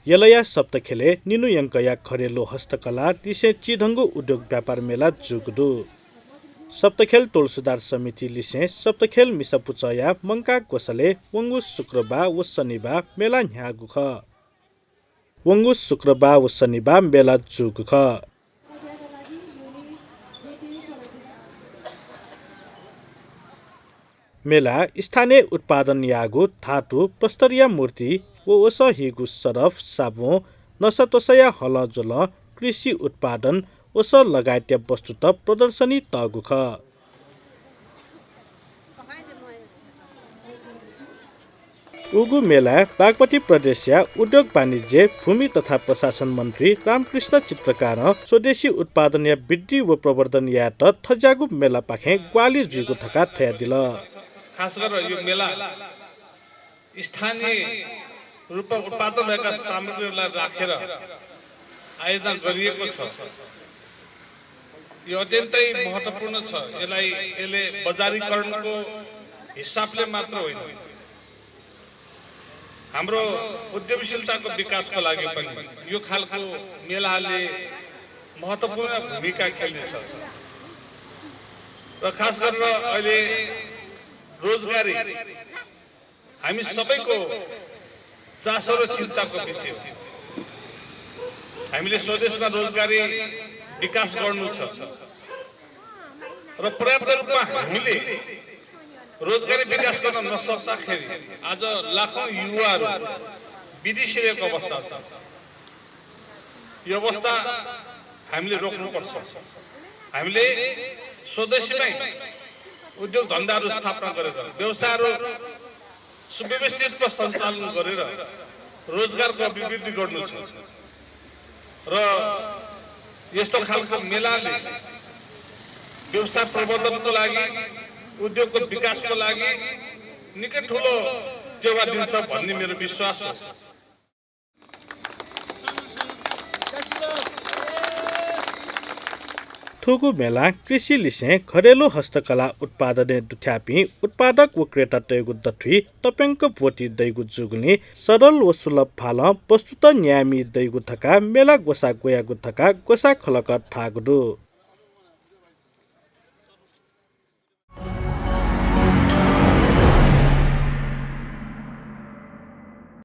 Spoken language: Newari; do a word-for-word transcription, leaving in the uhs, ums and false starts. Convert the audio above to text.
यलया सप्तखेलय् निन्हु यंकया घरेलु हस्तकला लिसें चिधंगु उद्योग व्यापार मेला जूगु दु। सप्तखेल टोल सुधार समिति लिसें सप्तखेल मिसा पुचःया मंकाः ग्वसालय् वंगु शुक्रबार व शनिबार मेला न्ह्याःगु खः। वंगु शुक्रबार व शनिबार मेला जूगु खः। मेला स्थानीय उत्पादन याःगु धातु, प्रस्तरया मूर्ति व वसः हीगु सरफ, साबुं, नसात्वसाया हलंज्वलं, कृषि उत्पादन, वसः लगायतया वस्तुत प्रदर्शनी तःगु खः। उगु मेलाय् बागमती प्रदेशया उद्योग वाणिज्य, भूमि तथा प्रशासन मन्त्री रामकृष्ण चित्रकारं स्वदेशी उत्पादनया वृद्धि व प्रवर्धन यायेत थज्याःगु मेलापाखें ग्वाहालि जुइगु धकाः धयादिल। खास गरेर यो मेला स्थानीय रूपमा उत्पादन भएका सामग्रीहरूलाई राखेर आयोजना गरिएको छ। यो अत्यन्तै महत्त्वपूर्ण छ। यसलाई, यसले बजारीकरणको हिसाबले मात्र होइन, हाम्रो उद्यमशीलताको विकासको लागि पनि यो खालको मेलाले महत्त्वपूर्ण भूमिका खेल्नेछ। र खास गरेर अहिले रोजगारी हामी सबैको चासो र चिन्ताको विषय हो। हामीले स्वदेशमा रोजगारी विकास गर्नु छ र पर्याप्त रूपमा हामीले रोजगारी विकास गर्न नसक्दाखेरि आज लाखौँ युवाहरू विदेशी रहेको अवस्था छ। यो अवस्था हामीले रोक्नुपर्छ। हामीले स्वदेशीमै उद्योग धन्दाहरू स्थापना गरेर, व्यवसायहरू सुव्यवस्थित रूपमा सञ्चालन गरेर रोजगारको अभिवृद्धि गर्नु छ र यस्तो खालको मेलाले व्यवसाय प्रवर्धनको लागि, उद्योगको विकासको लागि निकै ठूलो टेवा दिन्छ भन्ने मेरो विश्वास हो। थुगु मेलां कृषि लिसें घरेलु हस्तकला उत्पादनय् दुथ्याःपिं उत्पादक व क्रेतातय्गु दथुइ तप्यंक ब्वति दइगु जूगुलिं सरल व सुलभ भालं वस्तुत न्यायेमि दइगु धकाः मेला ग्वसाः ग्वयागु धकाः ग्वसाः खलकं धाःगु दु।